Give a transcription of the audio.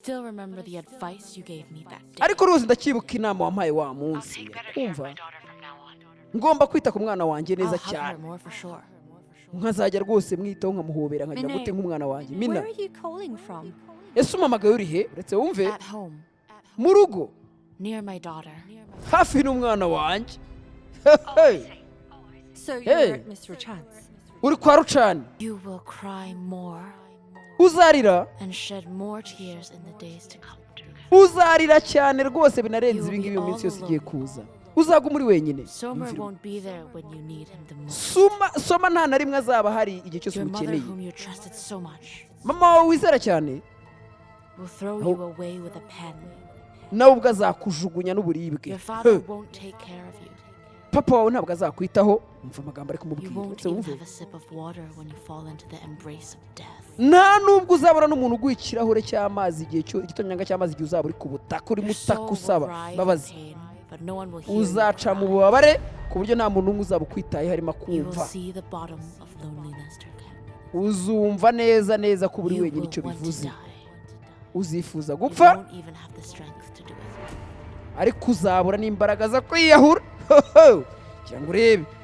still remember the advice you gave me that day. Ariko rwose ndacyibuka inama wampaye wa munsi. Kumva, ngomba kwita ku mwana wanjye neza I'll hug her cyane, more for sure. nkazajya rwose mwitaho, nkamuhobera, nkagira Mine, gute nk'umwana wanjye Mina. where are you calling from? Ese umpamagaye uri he? Uretse wumve. At home, Mu rugo, near my daughter. hafi n'umwana wanjye. Hey! So you're Hey. at Miss Ruchan's. Uri kwa Rucani. You will cry more Uzarira and shed more tears in the days to come. Uzarira cyane rwose binarenze ibi ngibi mu minsi yose igiye kuza. Uzaguma uri wenyine. Somer Yumvira. won't be there when you need him the most. Suma Soma nta na rimwe azaba ahari igihe cyose Your mother, umukeneye. whom you trusted so much, Mama wawe wizera cyane will throw Oh. you away with a pen. nawe ubwo azakujugunya n'uburibwe. Your father won't take care of you. Papa wawe ntabwo azakwitaho. Umva amagambo ari You kumubwira. won't Uretse even wumve. have a sip of water when you fall into the embrace of death. Nta nubwo uzabona n'umuntu uguha ikirahure cy'amazi igihe cyo igitonyanga cy'amazi, igihe uzaba uri ku butaka urimo Your utaka soul will usaba writhe in imbabazi. pain, but no one will hear you Uzaca mu cry. bubabare ku buryo nta muntu n'umwe uzaba ukwitayeho arimo You will akumva. see the bottom of loneliness, Turkan. Uzumva neza neza ko uri You wenyine will icyo want to bivuze. die. Uzifuza You gupfa, won't even have the strength to do it. ariko uzabura n'imbaraga zo kwiyahura kugira ngo urebe.